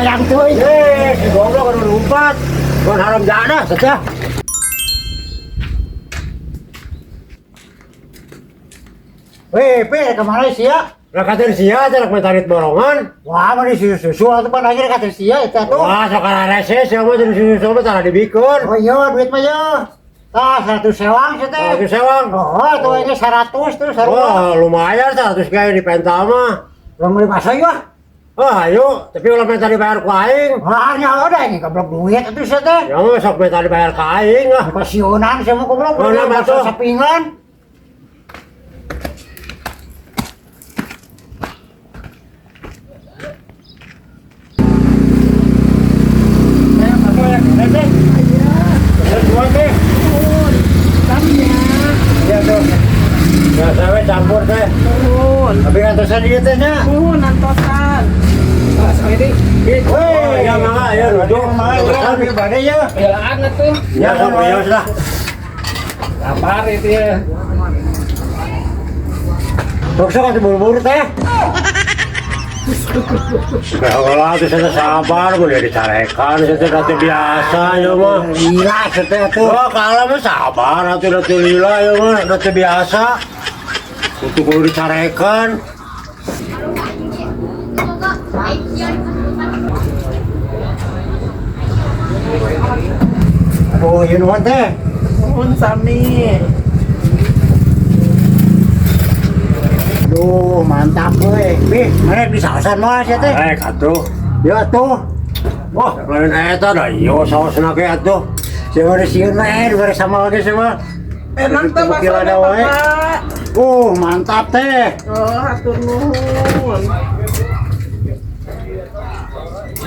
Hayang tuh. Eh, si goblok anu lompat. Bukan haram jadah saja. Weh, pe kemana sih ya? Lah kata sia teh rek minta duit borongan. Wah, mana susu-susu atuh pan akhirnya kata sia eta tuh. Wah, sok rese sia mah jadi susu mah tara dibikeun. Oh iya, duit mah ya. Tah, 100 sewang sih teh. 100 sewang. Oh, tuh ini 100 tuh, 100. Wah, lumayan 100 kayak di pental mah. Belum beli bakso ya? Wah, ayo, tapi ulah minta dibayar ku aing. Wah, nya udah ini goblok duit atuh sih teh. Ya mah sok minta dibayar ka aing lah. Kasiunan sih mah goblok. Oh, Beli nah, bakso atuh. sapingan. Ya tuh. Ya saya campur teh. Nuhun. Tapi ngantosan ieu teh nya. Nuhun antosan. Oh, ya mangga ya duduk. Mangga ya, tapi bade ya. Belaan atuh. Ya sok bios lah. Lapar itu ya. Sok sok atuh buru-buru teh. Ya tuh saya sabar, boleh dicarekan, saya teh biasa ya mah. Gila sih teh atuh. Wah, kalau mah sabar, atuh teh lila ya mah, teh biasa. Untuk kudu dicarekan. Aduh, ieu nuhun teh. Nuhun sami. Aduh, mantap euy. Bih, mana di saosan mah sia teh? Eh, atuh. Ya atuh. Wah, lain eta da ieu saosna ge atuh. Sia mah sieun mah eh dibere sama lagi sia mah. Enak teh Itu bakso ada wae. Bapak. Mantap teh. Oh, hatur nuhun.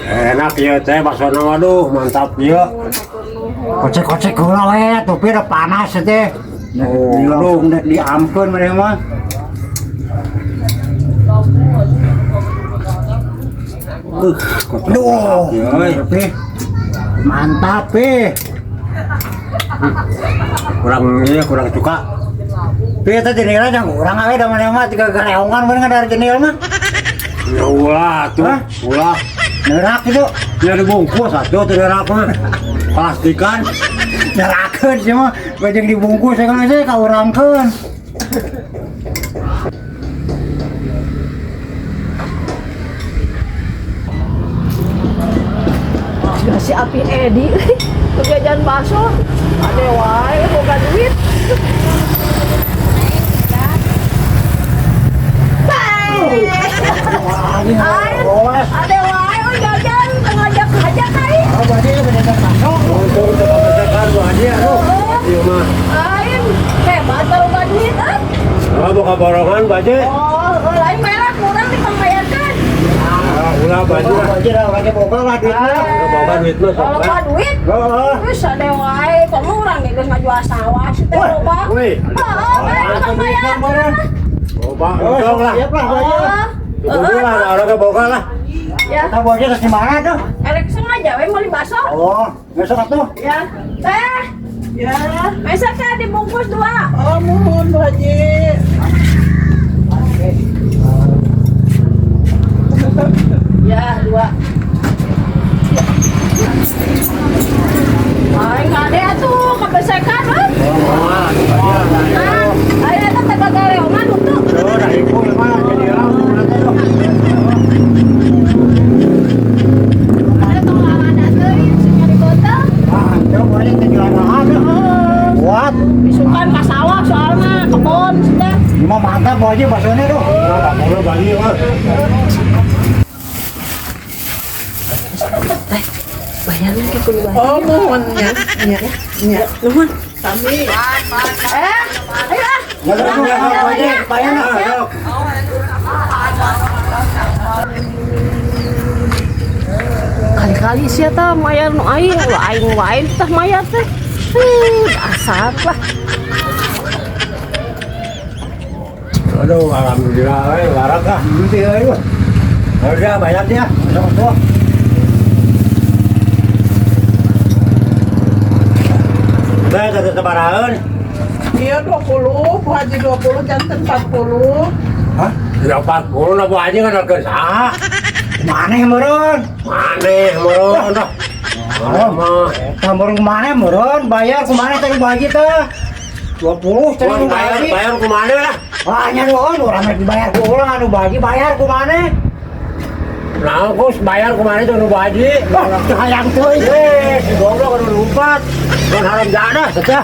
Enak ieu teh baksona waduh, mantap ieu. Nuhun, hatur nuhun. Kocek-kocek heula we atuh pi udah panas teh. Oh, Langsung dek diamkeun maneh mah. Aduh, Euy. pi. Mantap pi. Kurang ieu kurang suka. Pi eta jenila jang urang we da maneh mah tiga gareongan bener dari jenil mah. Ya ulah atuh, Hah? ulah. Nerak itu. Ya dibungkus atuh teu nerak mah. Plastikan. Nerakeun sih mah, bajeng dibungkus ya kan sih ka urangkeun. Ya si Api Edi, jajan bakso, ade wae boga duit. Ade wae euy jajan ngajak-ngajak aing. Oh, berarti bener bakso. Untung teu kapesekan Bu Haji aduh. Ieu mah. Aing hebat boga duit ah. Oh, boga borongan Bu Haji. Oh, lain merek kurang dipangbayarkan. Ah, ulah Bu Haji. Bu Haji dah urang boga lah duitna. Ulah boga duit mah sok. Kalau boga duit, Heeh. terus ade wae komo urang ge geus ngajual sawah si teh loba. Wih. Heeh, bae dipangbayarkeun. Boga untung lah. Siap lah Bu Haji. Oh, Boga lah, orang ge boga lah. ya. Kita Bu Haji terus di mana tuh? Erek sengaja we meuli bakso. Oh, besok atuh. Ya. Teh, Ya. masa teh dibungkus dua. Oh, nuhun Bu Haji. Ya, dua. Ay, nggak ada atuh, kebesekan ah. Wah, Bu Haji. Nah, ayo eta teh gagareongan tuh. Tuh, dah ibu mah jadi orang teh. Ada tong lalada teuing sing nyari beuteung. Ah, itu Bu Haji teh jualan tuh. Buat. Isukan ka sawah soalna kebon teh. Ini mah mantap Bu Haji baksonya tuh. Ulah tak perlu Bu Haji mah. Teh, bayarnya ke kudu bayar. Oh, nuhun nya. Nya. Nya. Nuhun. Sami. Eh, ayo ah. Ya, ya, ya, Bu Haji, bayar lah. Sok. Kali-kali sia tah mayar nu aing, ulah aing wae tah mayar teh. Dasar lah. Aduh, alhamdulillah, we, warak ah. Nanti euy. Udah banyak ya. Besok atuh. Teh satu sebarahan. Iya 20, Bu Haji 20, janten 40. Hah? Ya 40 lah Bu Haji kan harga saha. Mana meureun? Mana Maneh meureun dah. Maneh mah. Eta meureun kumaha meureun bayar kumaha tadi Bu Haji teh. 20 tadi Mun nu bayar Haji. Bayar ku maneh lah. Wah, nya nuhun urang mah dibayar ku urang anu Bu Haji bayar ku maneh. Nah, Gus, bayar ku maneh tuh nu Bu Haji. Wah, teu hayang teuing. Eh, si goblok anu lumpat. Mun haram jadah, teteh.